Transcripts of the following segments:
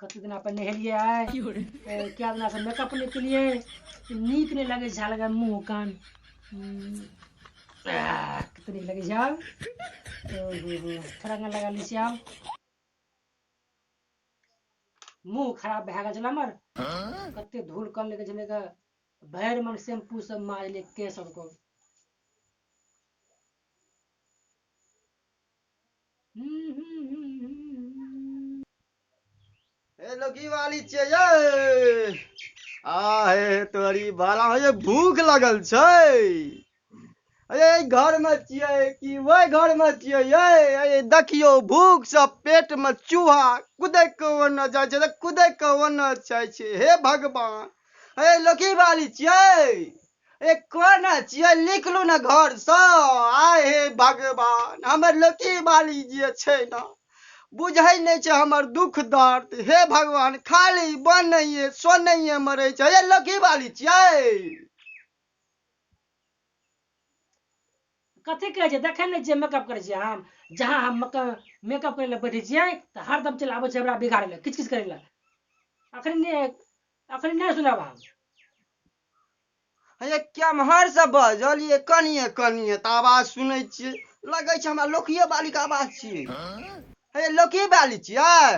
कते दिना पर नहेलियै आइ, कए दिना से मेकअप नहि केलियै, नीक नहि लगै छै लगे मुँह कान। कते नीक लगै छै आब। थोड़ा लगा लै छियै आब। मुँह खराब भए गेल छलै हमर, कते धूल कन लगै छलै, भरि मन शैम्पू सब मारलियै केश सबके। हे लोकी वाली छियै यै, आ हे तोरी बाला हे, भूख लगल छै। अरे घर में छियै कि ओहि घर में छियै यै? अरे देखियौ, भूख से पेट में चूहा कुदै के ओने जाइ छै तऽ कुदै के ओने जाइ छै। हे भगवान! अरे लोकी वाली छियै, ए कोना छियै? निकलू ने घरसँ। आय हे भगवान, हमर लोकी वाली जे छै ने, बुझै नहि छै हमर दुख दर्द। हे भगवान, खाली बनैये सोनैये मरै छै। हे लोकी वाली छियै। कथी कहै छै? देखै नहि छियै मेकअप करै छियै हम। जहाँ हम मेकअप करै लए बैठै छियै तऽ हरदम चलि आबै छै हमरा बिगाड़ै लए, किच किच करै लए। अखन नहि, अखन नहि सुनाब हम। हे केम्हर से बजलियै? कनिये कनिये तऽ आवाज सुनै छियै, लगै छै हमरा लोकिये बाली के आवाज छियै। हे लोकी बाली छियै,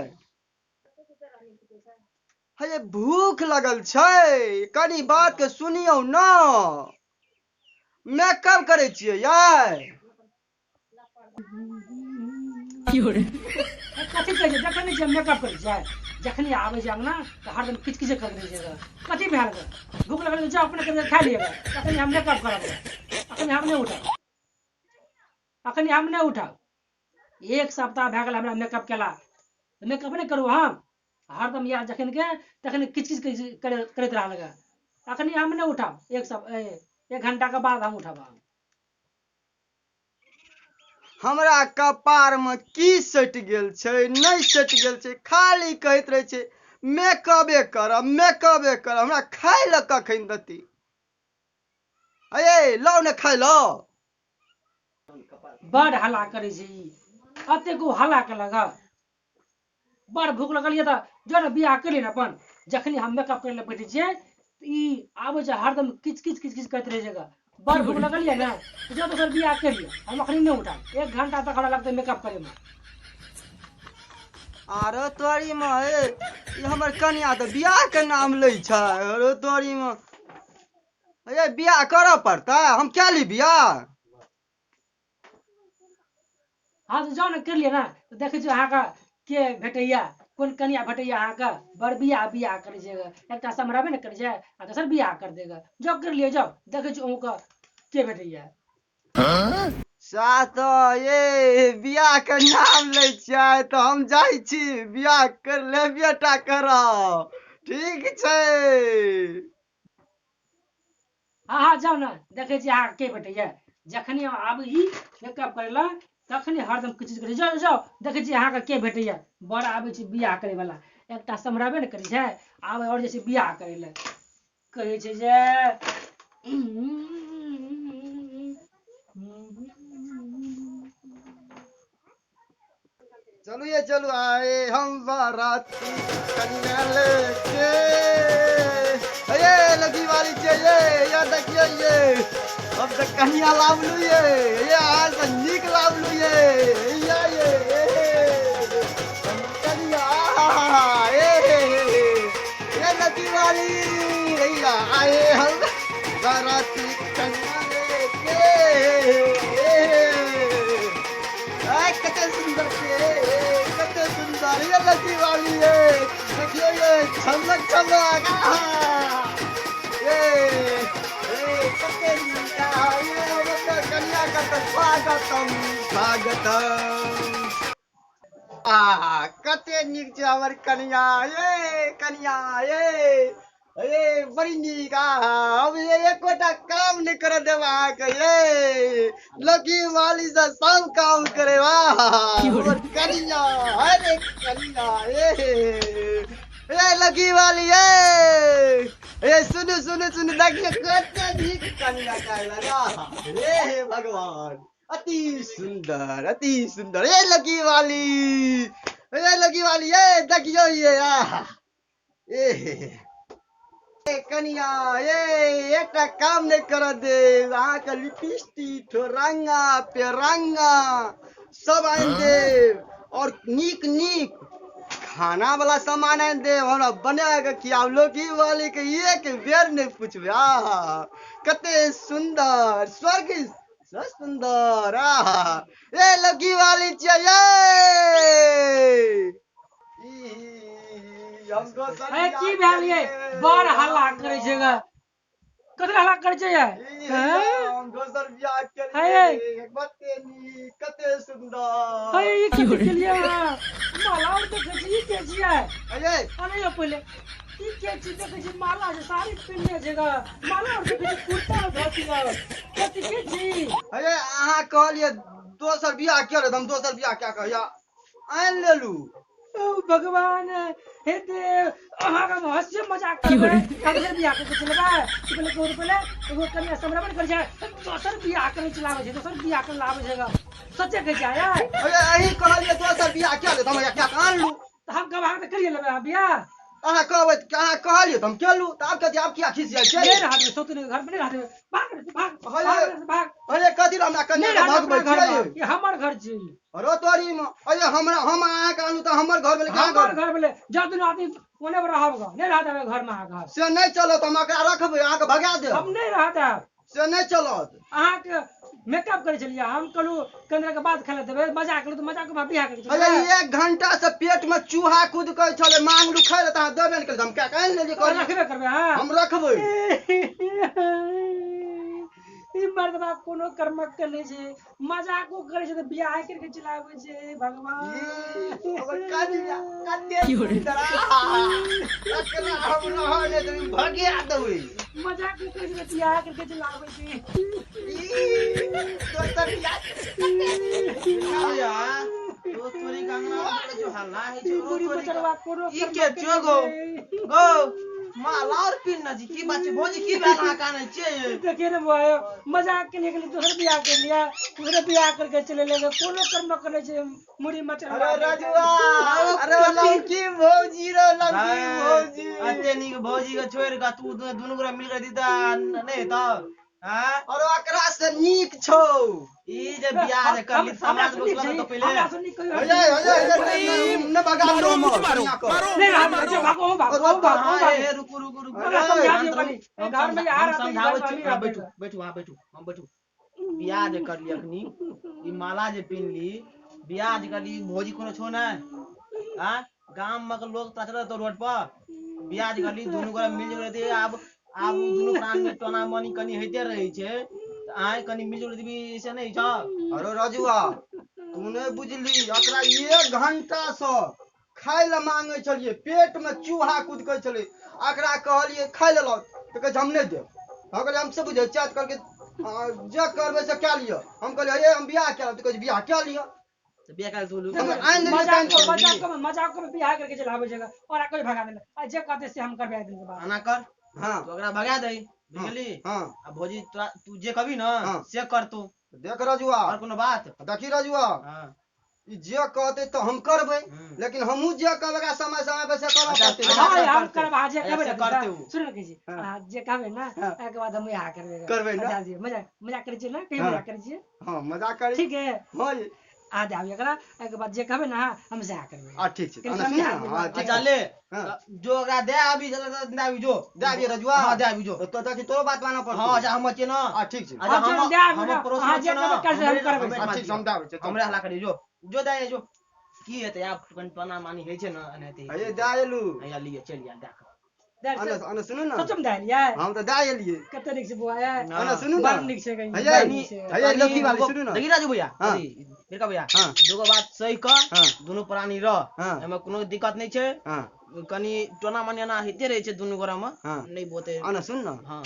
हे भूख लगल छै, कनी बात के सुनियौ न। मेकअप करै छियै यै। कथी कहै छै? देखै नहि छियै मेकअप करै छियै? जखनी आबै छै अङ्गना तऽ हरदम किच किच करैत रहै छै। कथी भेल गे? भूख लगल तऽ जाउ अपने करि खा लिअ। अखनी हम मेकअप करब, अखनी हम नहि उठब, अखनी हम नहि उठब। एक सप्ताह भए गेल हमरा मेकअप केला, मेकअप नहि करू हम। हरदम इएह जखन के तखन किच किच करैत रहल गे। अखनी हम नहि उठब, एक घंटाके बाद हम उठब। हम हमरा कपार में की सटि गेल छै, नहि सटि गेल छै, खाली कहैत रहै छै मेकअपे करब, मेकअपे करब। हमरा खाय लए कखन देती? अये लाउ ने खाय लए। बड़ हल्ला करै छै ई, अतेक ओ हल्ला केलक। बड़ भूख लगल यऽ तऽ जो ने बियाह करि ने अपन। जखनी हम मेकअप करै लए बैठै छियै तऽ ई आबै छै, हरदम किच किच किच किच करैत रहै छै। बड़ भूख लगल यऽ ने तऽ जो दोसर बियाह करि लिअ, हम अखनी नहि उठब। एक घंटा तक हमरा लगतै मेकअप करैमे। आरो तोरी मे, हे ई हमर कनिया तऽ बियाह के नाम लै छै। आरो तोरी मे, हे बियाह करऽ पड़तै, हम क्या ली बियाह? हँ तऽ जाउ ने, करि लिअ ने, तऽ देखै छियै अहाँके के भेटैया, कोन कनिया भेटैया अहाँके। बड़ बियाह बियाह करै छै, एकटा सम्हरबे ने करै छै आ दोसर बियाह कर देगा। जाउ करि लिअ, जाउ, देखै छियै अहूँके के भेटैया। सएह तऽ ये बियाह के नाम लै छियै तऽ हम जाइ छी बियाह कर लेबे टा करब। ठीक छै। हँ हँ, जाउ ने, देखै छी अहाँके के भेटैया। जखनी हम आबै ही मेकअप करै लए तखनी हरदम किछु करै। जाउ जाउ, देखै छी अहाँके के भेटैया। बड़ आबै छै बियाह करै वाला, एकटा सम्हरबे ने करै छै, आबै आओर जाइ छै बियाह करै लए। कहै छै जे चलू ये चलू, आए हम बाराती कन्या लेके। ये लगी वाली छै ये, ये देखिए ये, हम तऽ कन्या लावलू ये, ये आज तऽ नीक लावलू ये, ये ये कन्या, ए ये लगी वाली, भैया आए हम बाराती कन्या लेके। कते सुंदर छै, कते सुंदर ये लड़की वाली ये, देखियो ये छमक छमक, ये ए कते नीक ये हमर कन्या का तऽ स्वागतम स्वागतम। आहा, कते नीक छै हमर कन्या ये, कन्या ये, ए बड़ी नीक। आहा, हम ये एकोटा काम नहि करऽ देब अहाँके ये, लकी वाली से सब काम करे। आहा, हमर कनिया, अरे कनिया, ए ए लकी वाली, ए ए सुनू सुनू सुनू, देखियौ कते नीक कनिया का हे हे भगवान, अति सुंदर अति सुंदर। ए लगी वाली, ए लगी वाली, ए देखियो ये, आहा ए ए कनिया, ए एकटा काम नहीं कर दे, अहाँके लिपस्टिक रंगा पेरंगा सब आनि देब और नीक नीक खाना वाला सामान आनि देब, हमरा बना के खियाब। लौकी वाली के एक बेर नहीं पूछबै। आहा कते सुंदर, स्वर्ग से सुंदर। आहा ए लौकी वाली छियै ये। ई, हम दोसर ए की भेल ये? बड़ हल्ला करै छै ग, कथी हल्ला करै छै ये? ई, हम दोसर बियाह हे। केलियै, कते नीक कते सुंदर। हे ई कथी केलियै अहाँ? माला और देखै छी ई के छियै? अये अरे यौ पहिले ई के छी? देखै छी माला छै, साड़ी पहिनने छै ग, माला और देखै छी कुर्ता और धोती और कथी के छी? अरे अहाँ कहलियै दोसर बियाह किया, हम दोसर बियाह क्या कहिया आनि लेलू। ओ भगवान हे देव, अहाँके हम हँसी मजाक करबै, दोसर बियाह करके चलेबै? की पहिले कहू तऽ पहिले एगो कनिया समरबन करै छै, दोसर बियाह करै चलाबै छै, दोसर बियाह कर लाबै छै ग। सच्चे कहै छै आय? अरे अहीं कहलियै दोसर बियाह किया ले, तऽ हम क्या आनलू। तऽ हम कहब अहाँ तऽ करिए लेबै अहाँ बियाह? अहाँ कहबै तऽ अहाँ कहलियै तऽ हम केलू, तऽ आब कथी, आब किया खिसियाइ नहि छियै? रहत सौतनी घर में, नहि रहत, भाग भाग। अरे। भाग भाग। अरे कथी लए हमरा नहि कनिया के रहत भगबै अपना घर छियै? में, ई हमर घर छी। अरे तोरी में, अरे हमरा हम अहाँके आनू तऽ हमर घर भेलै कि अहाँ हमर घर? घर भेलै, जब दुनू आदमी कोने पर रहब ग, नहि रहत अबै घर में अहाँ घर। से नहि चलत, हम एकरा रखबै, अहाँके भगा देब। हम नहि रहत आब। से नहि चलत। अहाँके मेकअप करै छलियै, हम कहलहुँ कनि के बाद खेला देबै, मजाक केलहुँ तऽ मजाक में बियाह करै अरे छलियै। एक घंटा से पेट में चूहा कूद के छलै, मांगलू खाय लए तऽ अहाँ देबे नहि केलियै, हम क्या आनि लेलियै कहलियै। रखबे करबै अहाँ? हम रखबै। ई मर्दबा कोनो कर्मक के नहि छै, मजाको करै छै तऽ बियाह करके चलाबै छै। भगवान ई, हमर कनिया कते सुंदर, आहा! एकरा हम रहऽ नहि देबै, भगिया देबै। मजाको करै छै तऽ बियाह करके चलाबै छै। ई, दोसर बियाह भैया, तो तोरी के अंगना में जो हल्ला है ई छौ, बुढ़ी तोरी के- बचरवा कोनो ई कर्मक के के छियौ गो? नहि छै। गो माला और पिन्ना छी, की बात छै भौजी, की भेल अहाँ कानै छियै? देखिए ने बुआ, मजाक के लिए गेली, दोसर बियाह कर लिया, दूसरे बियाह करके चले ले, कोनो कर्म करे छै मुड़ी मचरवा। अरे रजुआ, अरे लौकी भौजी रो, लौकी भौजी। अते नीक भौजी के छोड़ि कऽ तू दुनू गोरा मिल कऽ दीता नहि तऽ आँ? और ओकरा से नीक छौ। ई जे बियाह जे करली समाज बसला तऽ पहिले हमरा से नीक कहियो अरे अरे अरे न भगा दो मारो, हमर मारो, कनिया के। मारो। नहीं रहा, जो भागो हो भागो हो भागो हो हाँ, भागो। ए, रुकू रुकू रुकू। हमरा समझा दियौ कनी, हम घर में आ हम रहतै, समझाबै घर में छी। अमीर हाँ, रहतै। बैठू बैठू, हाँ बैठू, हम बैठू। बियाह जे करली अखनी, ई माला जे पिन्हली, बियाह जे करली, भौजी कोनो छौ नै? आँ, गाम में के लोग तोरा चलत रोड पर। बियाह जे करली दुनू गोरा मिल जुल रहतै। आब आब उ दुनू प्राण में टोना मनी कनी होइते रहै छै, तऽ अहाँ कनी मिल जुल देबी से नहि छौ? अरे रजुआ, तू नहि बुझली, एकरा एक घंटा से खाय लए मांगे छलियै, पेट में चूहा कुदकै छलै। एकरा कहलियै खाय लए लाउ तऽ कहै छै हम नहि देब। हम कहलियै हम से बुझै छियै? तऽ कहलकै जे करबै से कए लिअ। हम कहलियै हे हम बियाह कए लेब, तऽ कहै छै बियाह कए लिअ। तऽ बियाह कए तू हम आनि देलियै। मजाक तहन मजाक में, मजाक में बियाह करके चलाबै छै और कोई भगा देले, आ जे कहते से हम करबे एक दिन के बाद। एना कर। हाँ। तू ओकरा भगा दही, बुझली? हाँ। आ भौजी तोरा तू जे कहबी ने हाँ। से कर तू। देख रजुआ। और कोनो बात? देखी रजुआ। हाँ। ई जे कहतै तऽ हम करबै, हम्म। लेकिन हमहूँ जे कहबै एकरा समय समय पर से करऽ अच्छा, पड़तै। अच्छा, हाँ, हम करते। करब, अहाँ जे अच्छा, कहबै ने, करते उ। सुन ने कहै छी, हाँ। अहाँ जे कहबै ने, हाँ। एहिके बाद हम इएह करबै। करबै ने? अच्छा जी, मजाक मजाक करै छियै ने? कहियो हाँ। मजाक करै छियै? हाँ, मजाक करी। ठीक है। हाँ ये। आ जाब एकरा, एहिके बाद जे कहबै ने अहाँ, हम सएह करबै। आ ठीक छै। कनि आना सुन समझा ने, दियौ। हाँ, ठीक अच्छा छै। ले। हाँ। जो ओकरा दे आबी, चल दे आबी जो। दे आबी रजुआ। हाँ, दे आबी जो। तो देखी तोरो बात मानऽ पड़तौ। हाँ, अच्छा हम छियै ने। आ ठीक छै। अच्छा, हाँ, हम दे आबी हम ने। पड़ोस अहाँ में जे छियै ने, कहबै काल्हि से हम करबै। हमरे आ ठीक छै, हम दे आबै छियै, चल। हमरे हल्ला करी जो जो दे जो। की हेतै आब, कनि टोना मानी होइ छै ने एनाहिते। अरे दे एलू। हैया लिअ, चलि आयल दए कऽ। दे आना आना सुनू ने। सचम दे एलियै? हम तऽ दे एलियै। कते नीक छै बौआ यै। आना सुनू ने। बड़ नीक छै कहीं, हैया, बड़ नीक छै। हैया, लौकी वाली सुनू ने। देखी राजू भैया। हाँ। अथी, बड़का भैया। हाँ। दूगो बात सही कर। हाँ। दुनू प्राणी रह। हाँ। एहिमे कोनो दिक्कत नहि छै। हाँ। कनि टोना मानी एना होइते रहै छै दुनू गोरा में। हाँ। नहि बहुते। आना सुन ने। हाँ।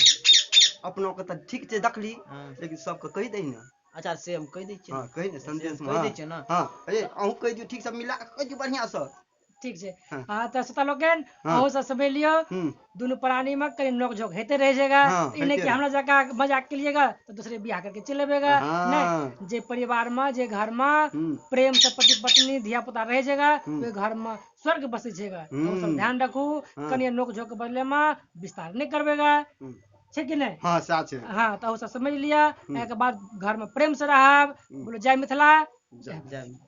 अपनो के तऽ ठीक छै देखली, हाँ। लेकिन सबके कहि दही ने। अच्छा, से हम कहि दै छियै। हाँ, कहि ने संदेश में। कहि हाँ। दै छियै ने। हाँ, अरे अहूँ कहि दियौ, ठीक से मिला कऽ कहि दियौ बढ़िआँ से। ठीक छै। हाँ। हाँ, तऽ श्रोता लोकनि, हाँ। अहूँ सब समझ लियौ, दुनू प्राणी में कनि नोक झोंक होते रह जाएगा। हाँ, ई नहीं कि होइते हमरा जकाँ मजाक के लिएगा तो दूसरे बियाह करके चले अबेगा। हाँ। नहीं, जे परिवार में, जे घर में प्रेम से पति पत्नी धिया पुता रह जाएगा, ओहि घर में स्वर्ग बसै छैगा। तो सब ध्यान रखू, कनि नोक झोंक के बदले में विस्तार नहीं करबेगा, छै कि नहीं? हाँ, सएह छै। हाँ, तऽ अहूँ सब समझ लिअ, एहिके बाद घर में प्रेम से रहब। बोलो जय मिथिला। जय। जय।